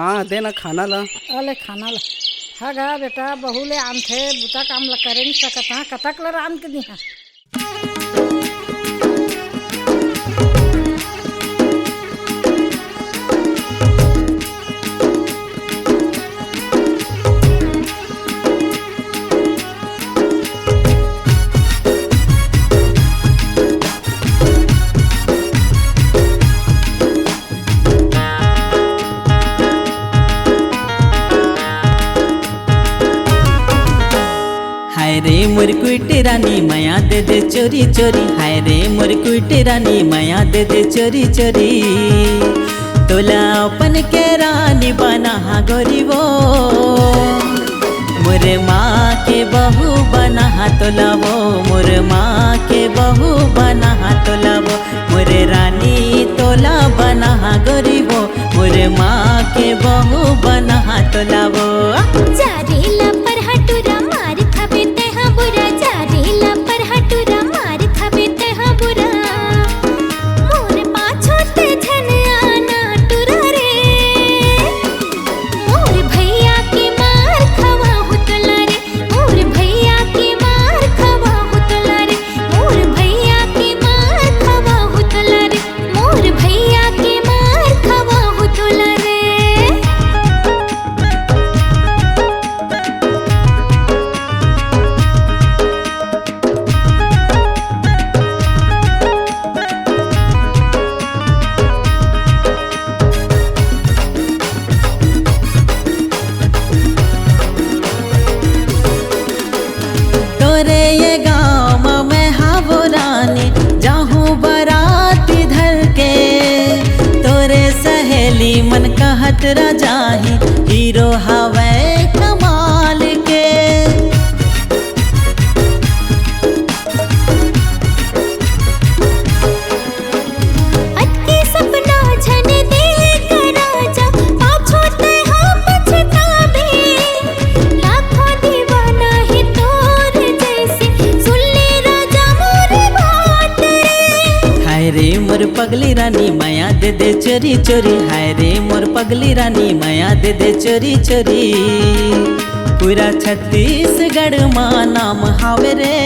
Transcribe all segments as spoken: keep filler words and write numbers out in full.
हाँ, दे ना खाना ला। अले खाना ला। हा गा बेटा, बहू ले आनथे, बुता काम ला करे नहीं सकत हा, कतक ला रांध के दिहा। हाय रे मोर कुटी रानी, मया दे दे चोरी चोरी। हाय रे मोर कुटी रानी, मया दे दे चोरी चोरी। तोला अपन के रानी बना हा गोरी वो, मोर माँ के बहू बना हा तोला वो, मोर माँ के बहू बना हा तोला वो, मोर रानी तोला बना हा गोरी वो, मोर माँ के बहू बना हा तोला वो। जा रे ला परहा टूरा मार खाबे तेहा बुरा, जा रे ला परहा टूरा मार खाबे तेहा बुरा। मोर पाछू ते झन आना टूरा रे, मोर भैया के मार खवाहूँ तोला रे, मोर भैया के मार खवाहूँ तोला रे, मोर भैया के मार खवाहूँ तोला रे, मोर भैया के मार खवाहूँ तोला रे। तोरे ये गाँव म मैं हावो रानी, जाहूँ बराती धर के। तोरे सहेली मन कहत रजाही, हीरो हवै कमाल के। अतके सपना झन देख राजा, पाछू तेहा पछताबे। लाखों दीवाना हे तोर जैसे, सुन ले राजा मोर बात रे। हाय रे मोर पगली रानी, मया दे दे चोरी चोरी। हाय रे मोर पगली रानी, मया दे दे चोरी चोरी। पूरा छत्तीसगढ़ मा नाम हावे रे।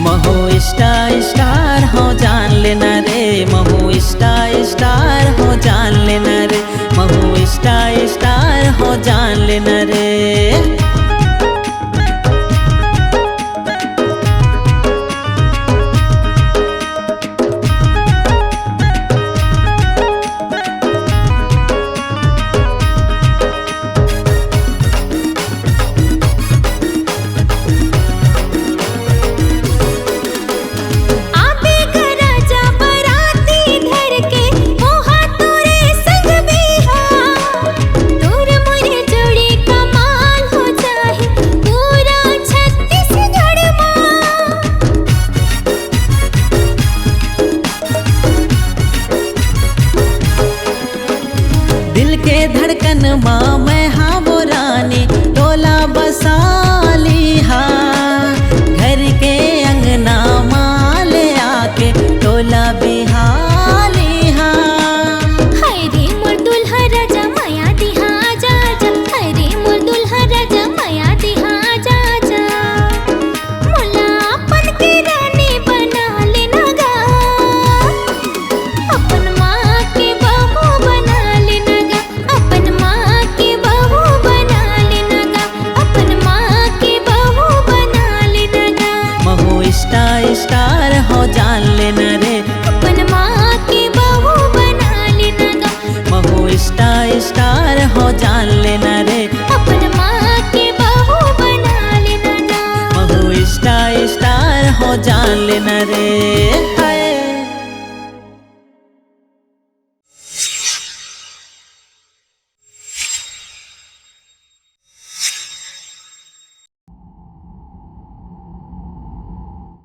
महू Insta star हो जान लेना रे, महू Insta star हो जान लेना रे, महू Insta star हो जान लेना रे। आबे ग राजा बराती धर के, ओहा तोरे संग बिहा। तोर मोर जोड़ी कमाल हो जाही, पूरा छत्तीसगढ़ मा। दिल के धड़कन मा मैं हावो रानी, तोला बसा लिहा। घर के अंगना मा ले आके, तोला बिहा लिहा। हाय रे मोर दुल्हा राजा, मया दिहा आजा आजा। हाय रे मोर दुल्हा राजा, मया दिहा आजा आजा। मोला अपन के रानी बना लेना गा, अपन माँ के बहू बना लेना गा, अपन माँ के बहू बना लेना गा, अपन माँ के बहू बना लेना गा। महू Insta star हो जान लेना रे, अपन माँ के बहू बना लेना गा। महू Insta star हो जान लेना रे, अपन माँ के बहू बना लेना गा। महू Insta star हो जान लेना